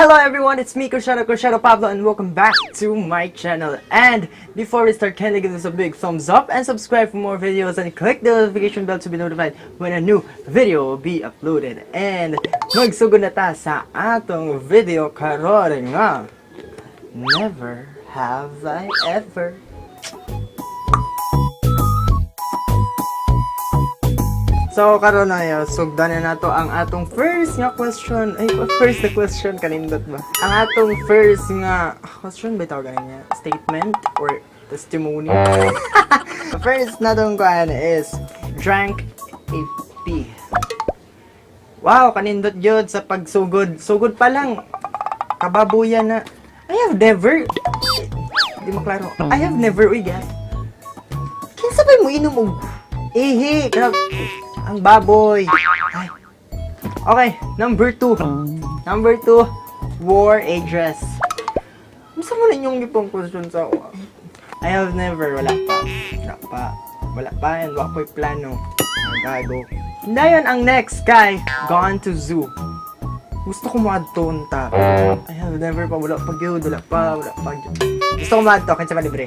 Hello everyone, it's me, Cruciano Cruciano Pablo, and welcome back to my channel. And before we start, kindly give us a big thumbs up and subscribe for more videos and click the notification bell to be notified when a new video will be uploaded. And magsugod na ta sa atong video karon nga Never Have I Ever. So karon ay sugdan na nato ang atong first nga question. Ay, first na question, kanindot ba? Ang atong first nga question ba tawag niya? Statement or testimony? First na tong kuan is drank a pee. Wow, kanindot yun sa pagsugod. Sugod pa lang. Kababuyan na. I have never. Di maklaro. I have never, uy, guys. Kinsa ba mo inom og ihi? Grabe. Ang baboy. Ay. Okay, number 2. Number 2, wore a dress. Unsa man inyong gipang question sa ako? I have never, wala pa. Wala pa. Wala pa and wala ko'y plano. Ang gago. Dayon ang next kay gone to zoo. Gusto ko moadto unta. I have never pa, wala pa gyud, wala pa, wala pa gyud. Gusto ko moadto kinsa ba libre.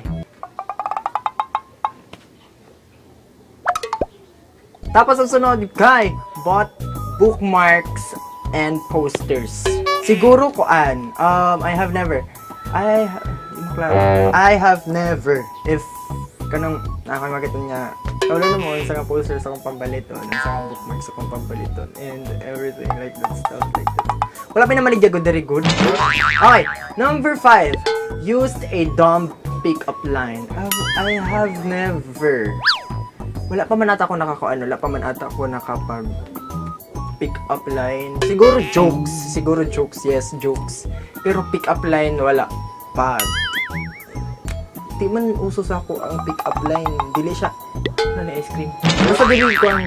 Tapos ang sunod kay bought bookmarks and posters. Siguro koan. I have never. Di mo klaro. I have never. If kanang nakamakita niya, wala na mo sa nga poster sa akong pambaliton, sa akong bookmarks sa akong pambaliton, and everything like that, stuff like that. Wala pa naman good, very good. Okay, number 5. Used a dumb pick-up line. I have never. Wala pa man ata ako nakakuan, wala pa man ata ako nakapag pick up line. Siguro jokes, yes, jokes. Pero pick up line, wala pa. Di man uso sa ako ang pick up line. Dili siya ano na ice cream. Basta dili ko ang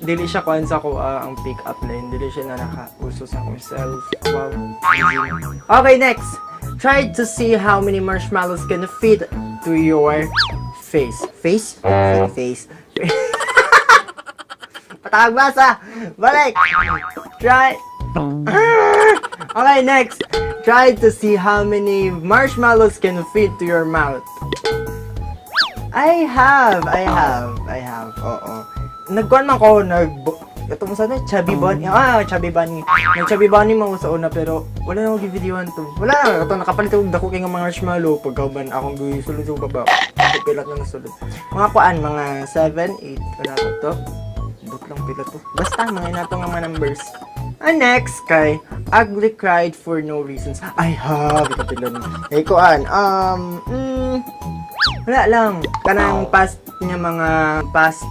dili siya kuan sa ako ang pick up line. Dili siya na nakauso sa akong self. Wow. Amazing. Okay, next. Try to see how many marshmallows can fit to your face. Face? Face. Patawag basa! Balik! Try! Okay, next. Try to see how many marshmallows can fit to your mouth. I have, I have, I have, oo. Nagkuan man ko, ito mo sana, Chubby Bunny. Ah, Chubby Bunny. Nag-Chubby Bunny man ko sa una, pero wala na akong videoan to. Wala na, ito, nakapalit og dako kay nga mga marshmallow. Pagkauban, akong gisulod sa baba. Pilat na nasulod. Mga kuan, mga 7, 8, wala ko to. But lang pila to. Basta, mga inato nga mga numbers. And next, kay ugly cried for no reasons. I have, ikapila na. Eh, kuan, wala lang. Kanang past niya mga past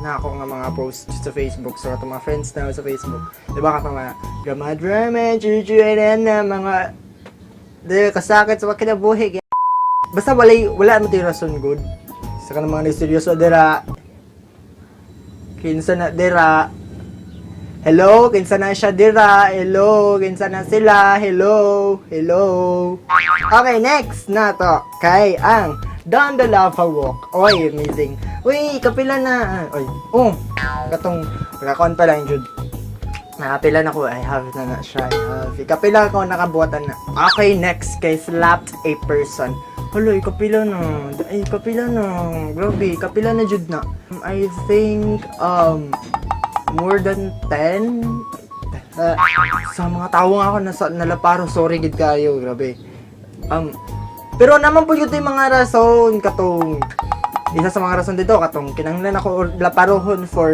na ako nga mga post sa Facebook. So, atong mga friends na sa Facebook. Diba ka mga drama drama, chuchu, na mga di, kasakit sa mga kinabuhi. Basta wala mo tayo rason good. Sa kanang mga seryoso dira. Kinsa na dira. Hello, kinsa na siya dira. Hello, kinsa na sila. Hello, hello. Okay, next na to. Kay ang Down the Lava Walk. Oy, amazing. Uy, kapila na. Oy, oh, katong, nakakuan pa lang, Jude. Nakapila na ko. I have na na siya. I have. Kapila ko, nakabuhatan na. Okay, next kay slapped a person. Hala, kapila na. Ay, kapila na. Grabe, kapila na jud na. I think, more than 10. Sa mga tao nga ako nasa, nalaparo, sorry gid kayo, grabe. Pero naman po yun yung mga rason katong isa sa mga rason dito katong kinahanglan ako laparohon for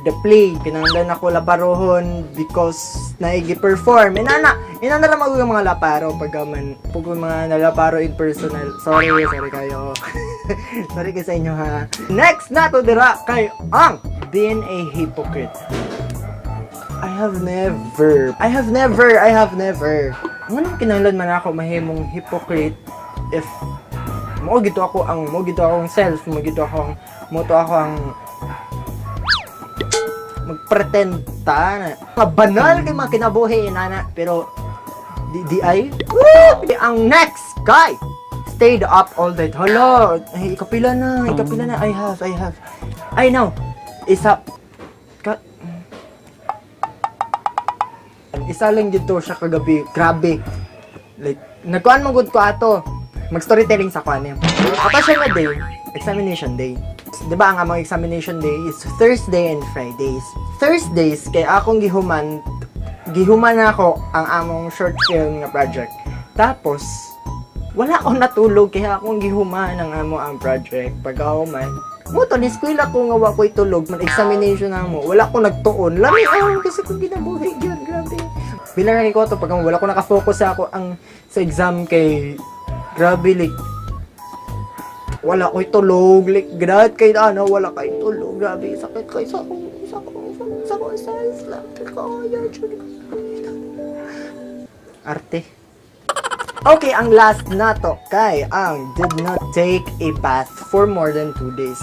the play, kinahanglan ako laparohon because naigi perform inana inana lang mag mga laparo pag man pag mga nalaparo in personal. Sorry, sorry kayo. Sorry kay sa inyo ha. Next na to dira kay ang being a hypocrite. I have never. I have never. I have never. Nganong kinahanglan man ako mahimong hypocrite if mo gito ako ang mo gito akong self, mo gito ako ang mo to ako ang magpretend ta na mga banal kay mga kinabuhi inana, pero di di ay. Woo! Ang next guy stayed up all night. Hala, ay, ikapila na, ikapila na. I have, I have, I know, isa ka. man. Isa lang dito siya kagabi. Grabe. Like, nagkuan man gud ko ato. Mag-storytelling sa kuan niya. Ato siya nga day, examination day. 'Di ba ang among examination day is Thursday and Fridays? Thursdays kay akong gihuman ako ang among short film nga project. Tapos wala akong natulog kaya akong gihuman ang amo ang project. Pagkahuman, mo to ni eskwela ko nga wa ko'y tulog man examination na mo. Wala ko nagtuon. Lami ang kasi ko ginabuhi gyud, grabe. Bilang ra ko to pag wala ko nakafocus sa ako ang sa exam kay grabe, like wala ko'y tulog, like grabe kay ano, wala kay tulog, grabe, sakit kay sa akong sense lang ko arte. Okay, ang last na to kay ang did not take a bath for more than 2 days.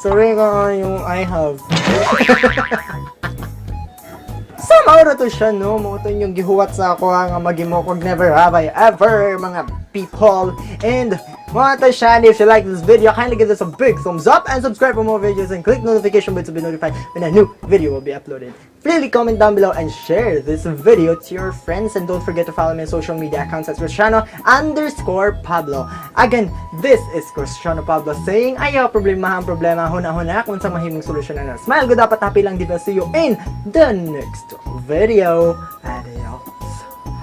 Sorry ko yung I have. So, mao ra to siya, no? Mao to yung gihuwat sa ako nga maghimo kog never have I ever, mga people. And mao to siya. And if you like this video, kindly give this a big thumbs up and subscribe for more videos and click notification bell to be notified when a new video will be uploaded. Please comment down below and share this video to your friends. And don't forget to follow me on social media accounts at Cristiano_Pablo. Again, this is Cristiano Pablo saying, "Ayaw problema ang problema, huna-huna kung sa mahimong solusyon na. Smile, good, dapat happy lang, di ba? See you in the next video. Adios.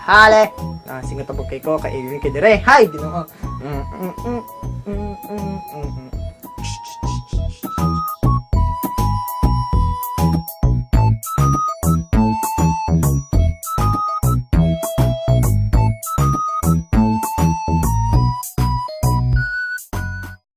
Hale! Ah, singot kay ko, kay kay dire. Hi, Ginoo.